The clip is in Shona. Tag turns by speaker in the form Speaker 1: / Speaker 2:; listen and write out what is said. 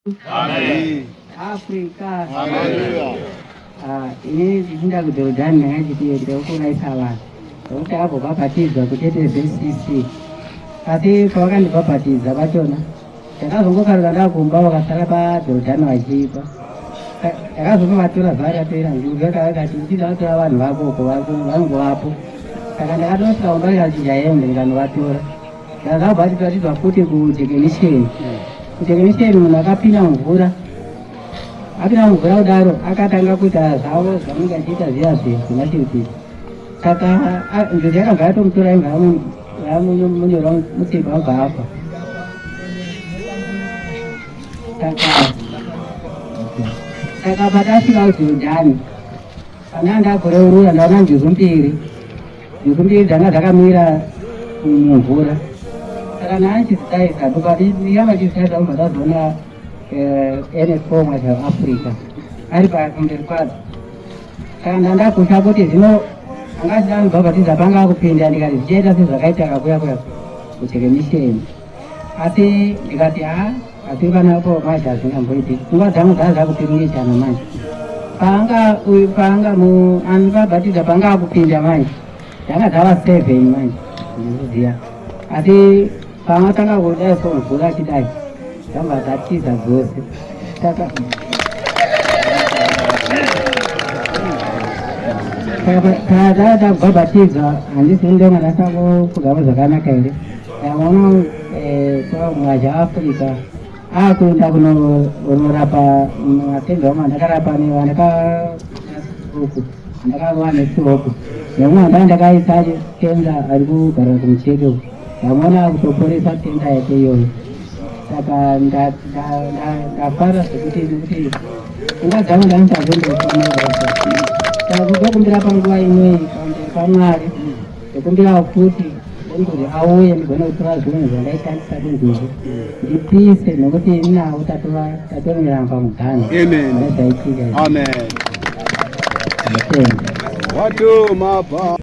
Speaker 1: Amen.
Speaker 2: Africa.
Speaker 1: Hallelujah.
Speaker 2: Ah, ini ndinda kuJordan ndakachiti ndikuurayisa vanhu nokuti abobhabhatidzwa kuchete ZCC asi pavakandibhabhatidza vachona ndakazongokarira ndakumba vakasara paJordan vachipa ndakazonovatora zuva ratera njuga vakati ndichida vatora vanhu vako uko vanongovapo saka ndakatosvika kumba ndikachinja hembe ndikanovatora ndakabhabhatidzwa futi kujekenisheni kujekenisheni munhu akapinda mumvura apinda mumvura kudaro akatanga kuita zvavo zvavanenge achiita zviya zviya zvemashiripiti saka njuzu yakabva yatomutora imva yamunyora mutsipa wabva afa saka saka patasvika kuJordhani pandanga ndakureurura ndaona njuzu mbiri njuzu mbiri dzanga dzakamira mumvura saka ndanchidzitarisa ndokati vachidzitarisa kubva ndazoona NFO Mwazha Africa ari pamberi kwadzo saka ndandakutya kuti zvino anga achida kundibhabhatidza panga akupinda ndikati zvichaita sezvakaita kakuya kuya kuchekenisheni asi ndikati ha asi panapo manje hazvingamboiti pfungwa dzangu dzaa dzakupiringishana manje paanga uyu paanga andibhabhatidza panga akupinda manje dzanga dzava 7 manje ndikuziya asi paangatanga kudai so mvura achidai dzamba dzatiza dzose saka saka takubhabhatidzwa handisi ndonga ndasangofugamo zvakanaka here ndaona Mwazha Africa akuenda kunorapa matenda amwe andakarapa ndakastroke ndakarova nestroke nemumwe andanga ndakaisa kenza ari kugara kumucheke uku ndamuona akutoporesa kenza yake iyoyo saka ndafara zvekuti nekuti pfungwa dzangu ndanichazondofonera saka kutokumbira panguva inoyi pamberi paMwari ndokumbirawo futi kuti auye ndigone kutora zvinhu zvandaishandisa kunjuzu ndipise nokuti inawo tatomirana pamuganho
Speaker 1: Amen.
Speaker 2: nezvaitika
Speaker 1: Amen.
Speaker 2: Ndatenda.
Speaker 1: Watuma pa.